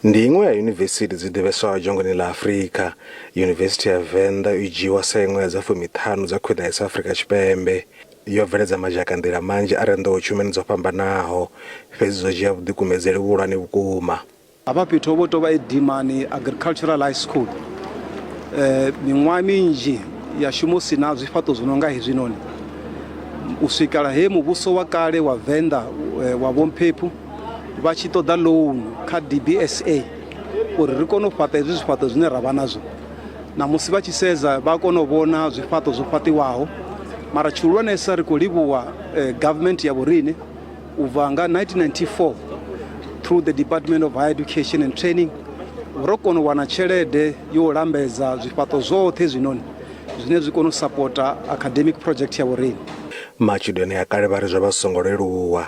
Ndi iṅwe ya yunivesithi dzi ḓivhesaho dzhangoni ḽa Afrika. Yunivesithi ya Venḓa i dzhiiwa sa iṅwe ya dza fumiṱhanu dza khwiṋesa Afrika Tshipembe. Yo bveledza mazhakanḓila manzhi a re nḓowetshumeni dzo fhambanaho, fhedzi zwo dzhia vhuḓikumedzeli vhuhulwane vhukuma. Hafha fhethu ho vho tou vha e Dimani Agricultural High School miṅwaha minzhi ya shuma u si na zwifhaṱo zwi no nga hezwinoni u swikela he muvhuso wa kale wa Venḓa wa Vho Mphephu vha tshi ṱoḓa loan kha DBSA uri ri kone u fhaṱa hezwi zwifhaṱo zwine ra vha nazwo. Ṋamusi vha tshi sedza vha kona u vhona zwifhaṱo zwo fhaṱiwaho mara tshihulwanesa ri khou livhuwa government ya vhoriṋe u bva nga 1994 through the Department of Higher Education and Training ro kona u wana tshelede yo lambedza zwifhaṱo zwoṱhe hezwinoni zwine zwi kona u sapota academic project ya vhoriṋe. Matshudeni a kale vha ri zwo vha zwi songo leluwa,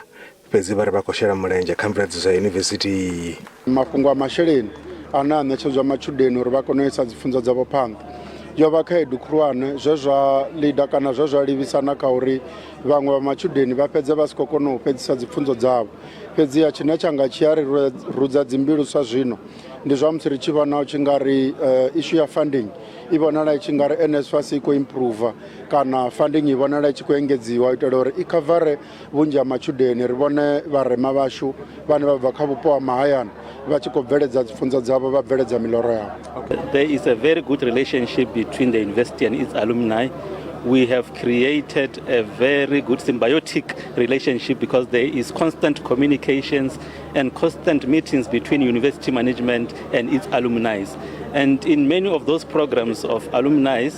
fhedzi vha ri vha khou shela mulenzhe kha mveledziso ya yunivesithi iyi. Mafhungo a masheleni ane a ṋetshedzwa matshudeni uri vha kone u isa dzipfunzo dzavho phanḓa yo vha khaedu khulwane zwe zwa lida kana zwe zwa livhisa na kha uri vhaṅwe vha matshudeni vha fhedze vha si khou kona u fhedzisa dzipfunzo dzavho. Fhedziha tshine tsha nga tshi a ri rudza dzimbilu sa zwino ndi zwa musi ri tshi vhona u tshi nga ri issue ya funding i vhonala i tshi nga ri NSFAS i khou improve kana funding i vhonala i tshi khou engedziwa u itela uri i khavare vhunzhi ha matshudeni. Ri vhone vharema vhashu vhane vha bva kha vhupo ha mahayani vha tshi khou bveledza dzipfunzo dzavho vha bveledza miloro yavho. There is a very good relationship between the university and its alumni. We have created a very good symbiotic relationship because there is constant communications and constant meetings between university management and its alumni. And in many of those programs of alumni,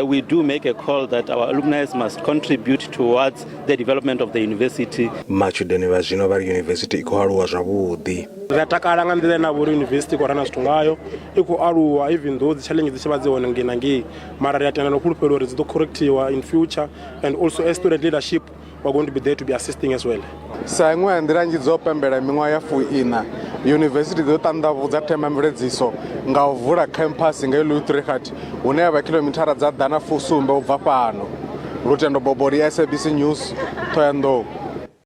we do make a call that our alumni must contribute towards the development of the university. Matshudeni vha zwino vha ri yunivesithi i khou aluwa zwavhuḓi. Ri a takala nga nḓila ine ya vha uri yunivesithi i khou rana zwithu ngayo, i khou aluwa even though dzi challenge dzi tshi vha dzi hone ngei na ngei, mara ri a tenda na u fhulufhela uri dzi ḓo correctiwa in future, and also as student leadership we are going to be there to be assisting as well. Sa iṅwe ya nḓila nnzhi dzo pembela miṅwaha ya fuiṋa, yunivesithi ḓo ṱanḓavhudza themamveledziso nga u vula khamphasi ngei Louis-Trichardt hune ya vha khilomithara dza ḓana fusumbe u bva fhano. Lutendo Boboli, SABC News, Thohoyandou.